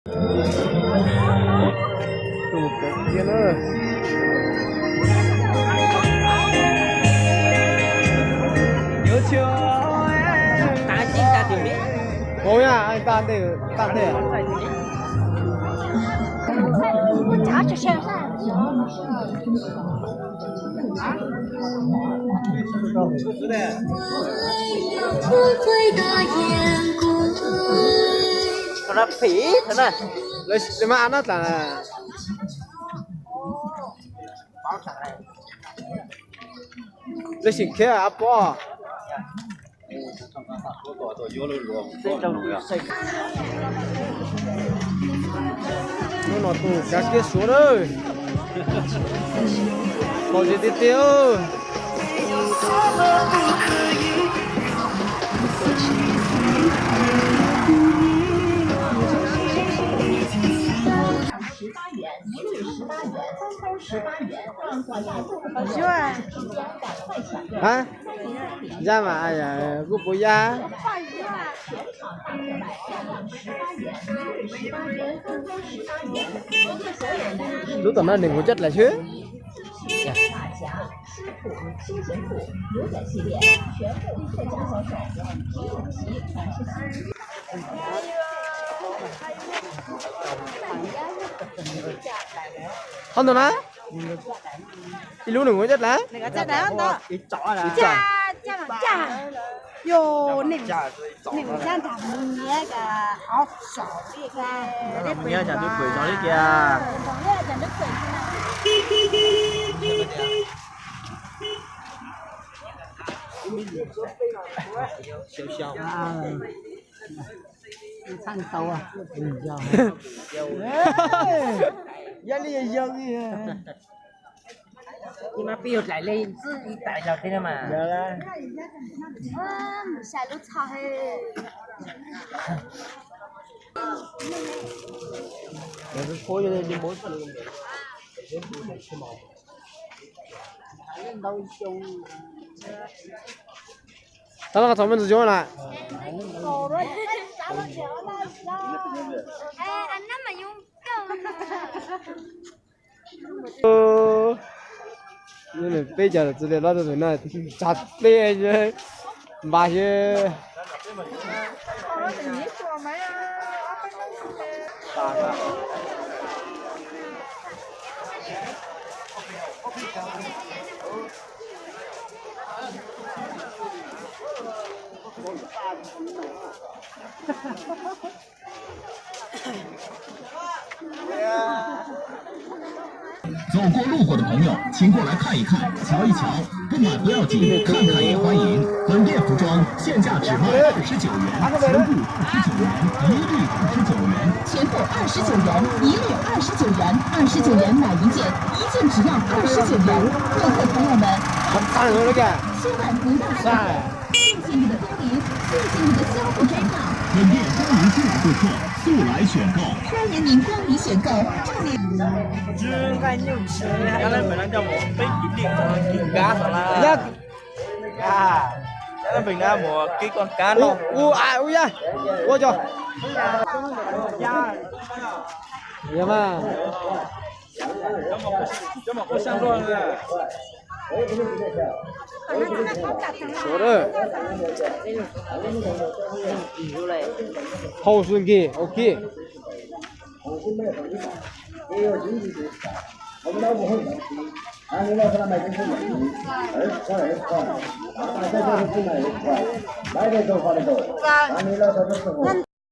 Tus kawm kiag na. Ua ya, ta ntej, ta ntej. Lawv mas a no tla. Lawv sim khiab a pom. Hnub no tus kav kiab suav na. Lom zem tiag tiag. Hab, zaj mas kuj puas yaj. Lub tom no nws nkaus coj dlaim xwb. Qhov ntawd na, ib lub nws nkaus coj dlaim. Yog li yog li. Ib mas pib yog dlaim li ntxwb ib tais los thiab mas. Tab laj qhov txog me ntsis zoo na. Peb cov txwv li loj tus no tsa pliaj npaj xwb. Yeah. 走过路过的朋友，请过来看一看，瞧一瞧，不买不要紧，看看也欢迎。本店服装现价只卖二十九元，全部二十九元，一律二十九元。全部二十九元，一律二十九元，二十九元买一件，一件只要二十九元。顾客朋友们，千万不要错过，谢谢你的光临，谢谢你的相互陪伴。本店欢迎新来顾客，速来选购。欢迎您光临选购，祝您 Nyab Laj Npeeg na mus kib koj kab no. Ua a ua ya, ua co. Hau xwb nkig, ok.